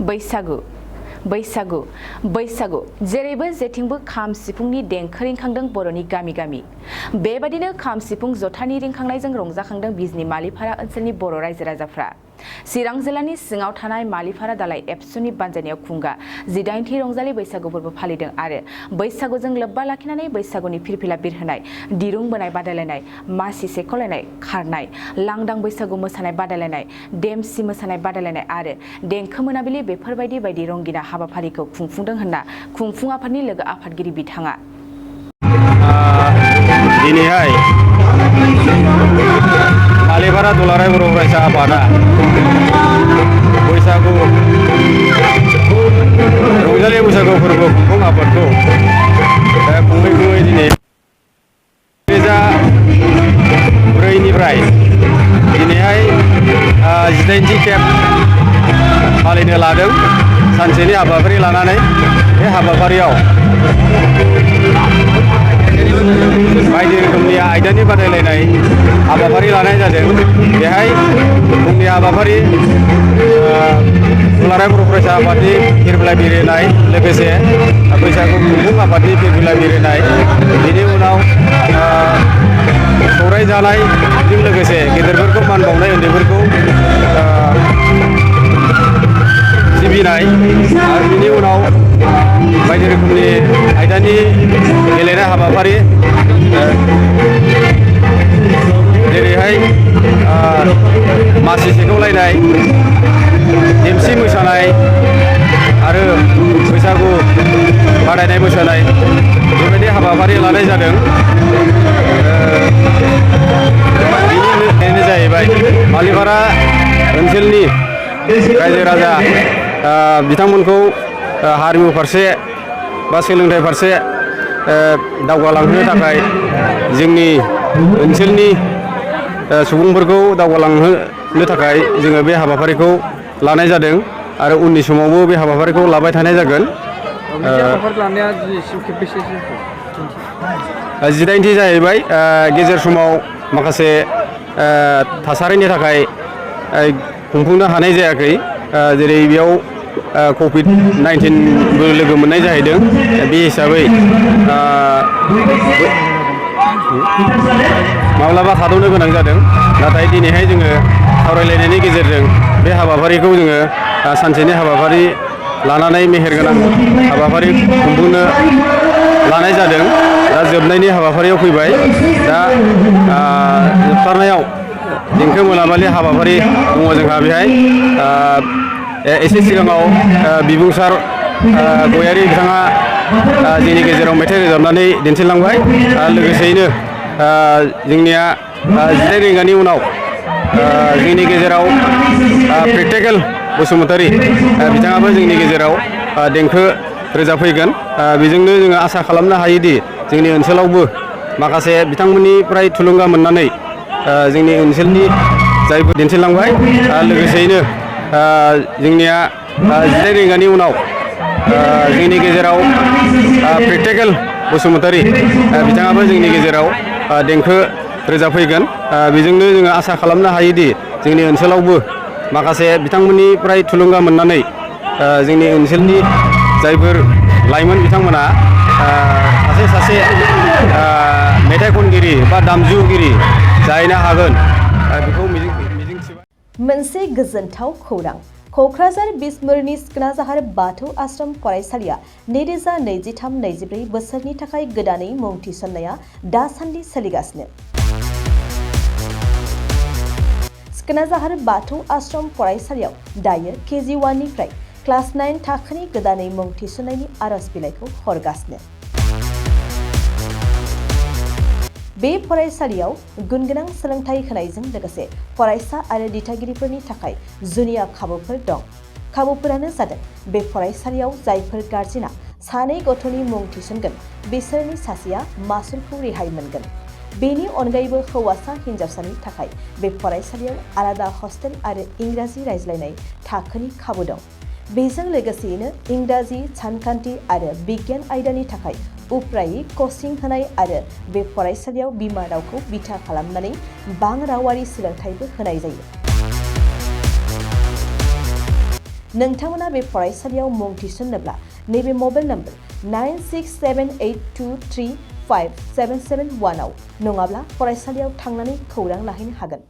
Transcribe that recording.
बैसागु बैसागु बैसागु जेरैबो जेथिंबो खाम सिफुंनि देंखो रिंखांदों बर'नि गामि गामि। बेबादिनो खाम सिफुं जथानि रिंखांनायजों रंजाखांदों बिजनी मालिपारा ओनसोलनि बर' रायजो राजाफ्रा। चिरां जिल्लानि सिङाव थानाय मालिपारा दालाय एबसुनि बानजायनायाव खुंगा 18थि रंजालि बैसागु फोरबो फालिदों आरो बैसागुजों लोब्बा लाखिनानै बैसागुनि फिरफिला बिरहोनाय, दिरुं बोनाय बादायलायनाय, मासि सेख'लायनाय, खारनाय, लांदां बैसागु मोसानाय बादायलायनाय, देमसि मोसानाय बादायलायनाय आरो देंखो मोनाबिलि बेफोरबायदि बायदि रंगिना हाबाफारिखौ खुंफुंदों होनना खुंफुं आफादनि लोगो आफादगिरि बिथाङा दिनैहाय मालिपारा दुलाराय बर' फरायसा आफादा बैसागु रंजालि बैसागु फोरबो खुंफुं आफादखौ खुङै खुङै दिनै 2004निफ्राय दिनैहाय 18थि खेब फालिनो लादों। सानसेनि हाबाफारि लानानै बे हाबाफारियाव बायदि रोखोमनि आयदानि बादायलायनाय हाबाफारि लानाय जादों। बेहाय फुंनि हाबाफारि दुलाराय बर' फरायसा आफादनि फिरफिला बिरहोनाय, लोगोसे बैसागु खुंफुं आफादनि फिरफिला बिरहोनाय, बेनि उनाव सौराय जानायजों लोगोसे गेदेरफोरखौ मान बावनाय, उन्दैफोरखौ सिबिनाय आरो बिनि उनाव बायदि रोखोमनि आयदानि गेलेनाय हाबाफारि जेरैहाय मासि सेख'लायनाय, देमसि मोसानाय आरो बैसागु बादायनाय मोसानाय बेबायदि हाबाफारि लानाय जादों। बेनो जाहैबाय मालिपारा ओनसोलनि रायजो राजा बिथांमोनखौ हारिमु फारसे बा सोलोंथाइ फारसे दावगालांहोनो थाखाय जोंनि ओनसोलनि सुबुंफोरखौ दावगालांहोनो थाखाय जोङो बे हाबाफारिखौ लानाय जादों आरो उननि समावबो बे हाबाफारिखौ लाबाय थानाय जागोन। 18थि जाहैबाय गेजेर समाव माखासे थासारिनि थाखाय खुंफुंनो हानाय जायाखै, जेरै बेयाव कभिड-19बो लोगो मोननाय जाहैदों। बे हिसाबै माब्लाबा थाद'नो गोनां जादों। नाथाय दिनैहाय जोङो सावरायलायनायनि गेजेरजों बे हाबाफारिखौ जोङो सानसेनि हाबाफारि लानानै मेहेरगोनां हाबाफारि खुंफुंनो लानाय जादों। दा जोबनायनि हाबाफारियाव फैबाय। दा जोबथारनायाव देंखो मोनाबिलि हाबाफारि दङ जोंहा बेहाय। एसे सिगाङाव बिबुंसार गयारि बिथाङा जोंनि गेजेराव मेथाइ रोजाबनानै दिन्थिलांबाय। लोगोसेयैनो जोंनिया 19 रिंगानि उनाव जोंनि गेजेराव प्रेक्टिकेल बसुमतारी बिथाङाबो जोंनि गेजेराव देंखो रोजाबफैगोन। बेजोंनो जोङो आसा खालामनो हायोदि जोंनि ओनसोलावबो माखासे बिथांमोननिफ्राय थुलुंगा मोननानै जोंनि ओनसोलनि जायफोर दिन्थिलांबाय, लोगोसेयैनो जोंनिया 19 रिंगानि उनाव जोंनि गेजेराव प्रेक्टिकेल बसुमतारी बिथाङाबो जोंनि गेजेराव देंखो रोजाबफैगोन। बेजोंनो जोङो आसा खालामनो हायोदि जोंनि ओनसोलावबो माखासे बिथांमोननिफ्राय थुलुंगा मोननानै जोंनि ओनसोलनि जायफोर लाइमोन बिथांमोना सासे मेथाइ खनगिरि बा दामजुगिरि जाहैनो हागोन, बेखौ मिजिंथिबाय। मोनसे गोजोनथाव खौरां। क'क्राझार बिसमुरिनि सिखोनाजाहार बाथौ आश्रम फरायसालिया 2023-24 बोसोरनि थाखाय गोदानै मुं थिसननाया दासान्दि सोलिगासिनो। सिखोनाजाहार बाथौ आश्रम फरायसालियाव दायो KG 1 निफ्राय क्लास 9 थाखोनि गोदानै मुं थिसननायनि आरज बिलाइखौ हरगासिनो। बे फरायसालियाव गुनगोनां सोलोंथाइ होनायजों लोगोसे फरायसा आरो दिथागिरिफोरनि थाखाय जुनिया खाबुफोर दं। खाबुफोरानो जादों बे फरायसालियाव जायफोर गार्जेना सानै गथ'नि मुं थिसनगोन बिसोरनि सासेया मासुलखौ रेहाय मोनगोन। बेनि अनगायैबो हौवासा हिन्जावसानि थाखाय बे फरायसालियाव आलादा हस्टेल आरो इंराजि रायज्लायनाय थाखोनि खाबु दं। बेजों लोगोसेयैनो इंराजि, सानखान्थि आरो बिगियान आयदानि थाखाय उफ्रायै कचिं होनाय आरो बे फरायसालियाव बिमा रावखौ बिथा खालामनानै बां रावारि सोलोंथाइबो होनाय जायो। नोंथांमोना बे फरायसालियाव मुं थिसन्नोब्ला नैबे मबाइल नम्बर 9678235771 आव नङाब्ला फरायसालियाव थांनानै खौरां लाहैनो हागोन।